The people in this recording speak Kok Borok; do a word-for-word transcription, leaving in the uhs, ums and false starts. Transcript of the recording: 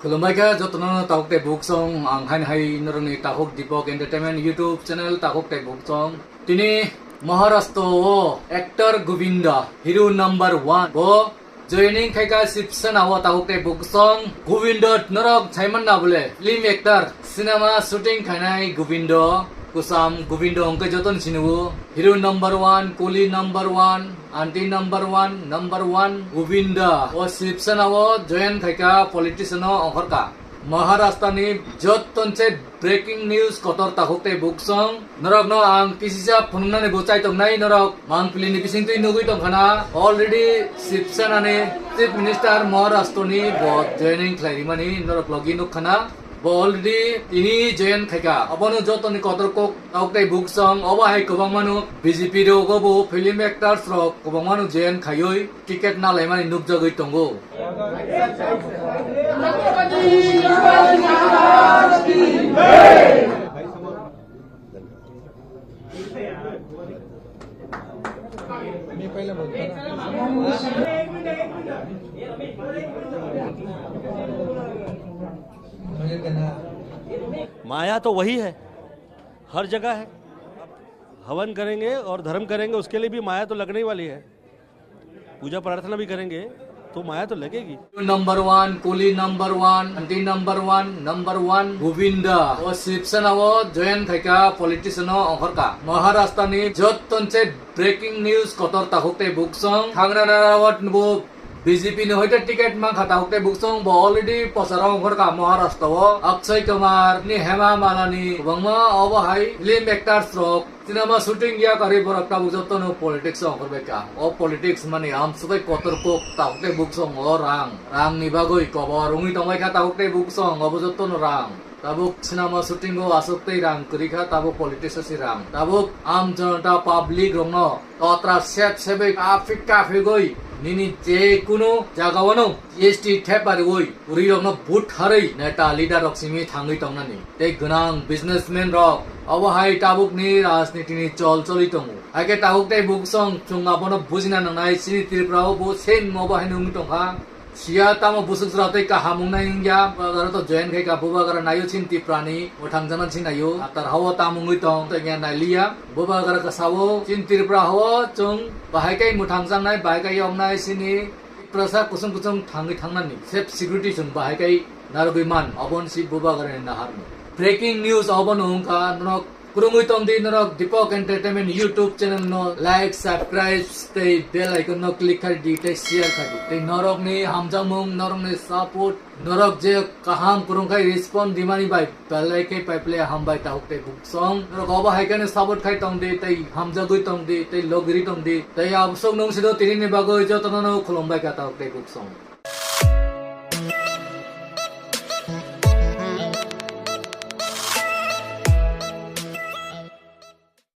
Khulumbai kha jotono takhuk tei buksong, ang haini hai norokni takhuk Deepak Entertainment YouTube channel takhuk tei buksong. Tini Maharashtra o actor Govinda, hero number one, bo joining khaikha Shiv Sena o takhuk tei buksong. Govinda norok saiman na bole, film actor, cinema shooting khainai Govinda, kusam Govinda hwnkhe jotono siniwo, hero number one, kuli number one, Anti number one, number one, Govinda. O Shiv Sena o join khaikha politician o ongkhorkha. Maharashtra ni jotton se breaking news kotor takhuk tei buksong. Norokno ang kisisa phunuknani bo chai tongnai, norok mangpili ni bisingtwi nugwi tongkhana. Already Shiv Sena ni Chief Minister Maharashtra ni bo joining khlai rimani norok logi nukkhana. Bo already tini join khaikha. Abono jotoni kotor kok takhuk tei buksong. Obo hai kwbangmano B J P rogo bo film actors rok kwbangmano join khaiwi ticket nalaimani nukjagwi tongo. माया तो वही है, हर जगह है। हवन करेंगे और धर्म करेंगे, उसके लिए भी माया तो लगने ही वाली है। पूजा प्रार्थना भी करेंगे तो माया तो लगेगी। Number one, kuli number one, anti number one, number one, Govinda. O Shiv Sena o join khaikha politician o ongkhorkha. Maharashtra ni jotton se breaking news kotor takhuk tei buksong. Thangnana Rawat bo B J P ni hoite ticket mankha takhuk tei buksong, bo already pocharo ongkhorkha Maharashtra o. Akshay Kumar ni, Hema Malini kwbangma obo hai film actors rok cinema shooting ya karwi borok tabuk jotono politics o ongkhorbaikha. O politics mani amsugwi kotor kok takhuk tei buksong o rang. Rang ni bagwi kobor wngwi tongbaikha takhuk tei buksong, obo jotono rang. Tabuk cinema shooting o aswk tei rang kwrwi kha, tabuk politics o se rang. Tabuk Aam Janata public rokno totra sep sebwi kaphik kaphigwi nini je kunu jaga o no G S T thepariwi kwrwi rokno vote harwi neta leader rok simi thangwi tongnani. Tei gwnang businessman rok obo hai tabuk ni rajniti ni chol choli tongo. Haikhe tabuk tei buksong chwng abono bujina nangnai, chini Tripura o bo same obo hai wngwi tongkha. Siya tamo busuk jora tei kaham wngnai wngya. Bubagra to join khai kha, bubagra naio chin Tripura ni mwthang jana chin naio. Atar hao tamo wngwi tong tei ya nailiya. Bubagra ka sao chin Tripura hao chwng bahai kai mwthang jangnai, bahai kai yoknai sini Tiprasa kusung kusung thangwi thangnani. Safe security chwng bahai kai narwgwi man. Obon si bubagra ni naharni. Breaking news obono wngkha norok Kwrwngwi tong di norok Deepak Entertainment YouTube channel no like, subscribe tei bell icon no click khai di tei share khai di. Tei norok ni hamjakmung, norok ni support, norok je kaham kwrwng khai respond di mani bai belai khe paiple hambai takhuk tei buksong. Norok obo hai khe no support khai tong di tei hamjagwi tong di tei logiri tong di. Tei abosok nung sido tini ni bagwi jotono no khulumbai kha takhuk tei buksong.